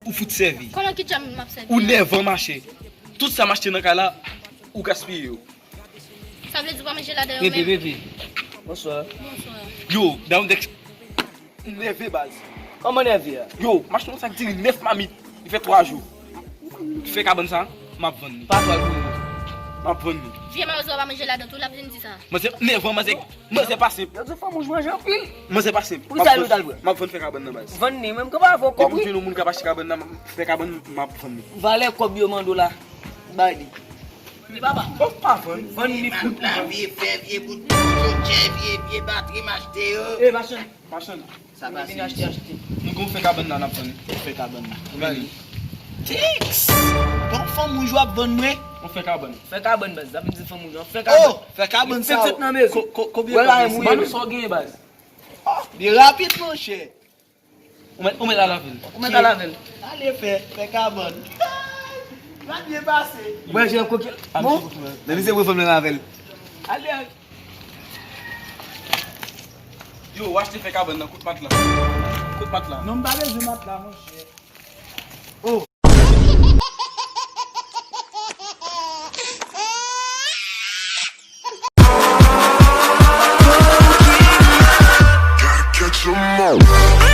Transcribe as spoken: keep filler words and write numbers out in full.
Ou fout sèvi. Konnen ki djòb m ap sèvi? Ou nèvan mache. Tout sa m achte nan kay la, ou gaspiye yo. Sa vle di w pa manje ladan yo menm? Bebe, bebe. Bonswa. Bonswa. Yo, Down Dex. M nève baz. Kòman nève a? Yo, m achte yon sak diri nèf mamit. Li fè twa jou. Fè kabann sa, m ap vann li. Pa fè l pou mwen. M ap vann li. Vye mawozo a pa manje ladan tou, l ap vin di sa. Manzè nèvan, manzè. Manzè pa senp. Yo di fanm ou manje anpil. Manzè pa senp. Pou sa yo t al vre. M ap vann fè kabann nan baz. Vann li menm, kòman avè w Depi m kòb wi? Jwenn yon moun k ap achte kabann nan, m ap fè kabann, m ap vann li. Valè kòb yo mande w la. Bay li. Li papa. Bon, pa vann. Vann li pou La vye fè, vye bout chotjè, vye, vye batri m achte yo. E machann. Machann. Sa pase. Vin achte, achte. Nou gon fè kabann la, n ap vann. Fè kabann. Vini. Tix! Bon fanm ou jwe ap vann mwen? On fè kabann. Fè kabann baz, sa vin di fanm ou jwe. Fè Oh! Kabann. Fè kabann sa. Pitit nan mezon. Ko- ko- Konbyen Wè la, tan mouye. Ban nou sa w genyen baz. Li rapid monchè. Ou mèt ou mèt al avè l. Ou mèt al avè l. Ale fè, fè kabann. Va byen pase. Wè, jan koke. Bon. Nan li se wè fanm nan avè l. Ale. Yo, w achte fè kabann nan, kout matla. Kout matla. Non, m pa bezwen matla monchè. Gotta catch 'em all.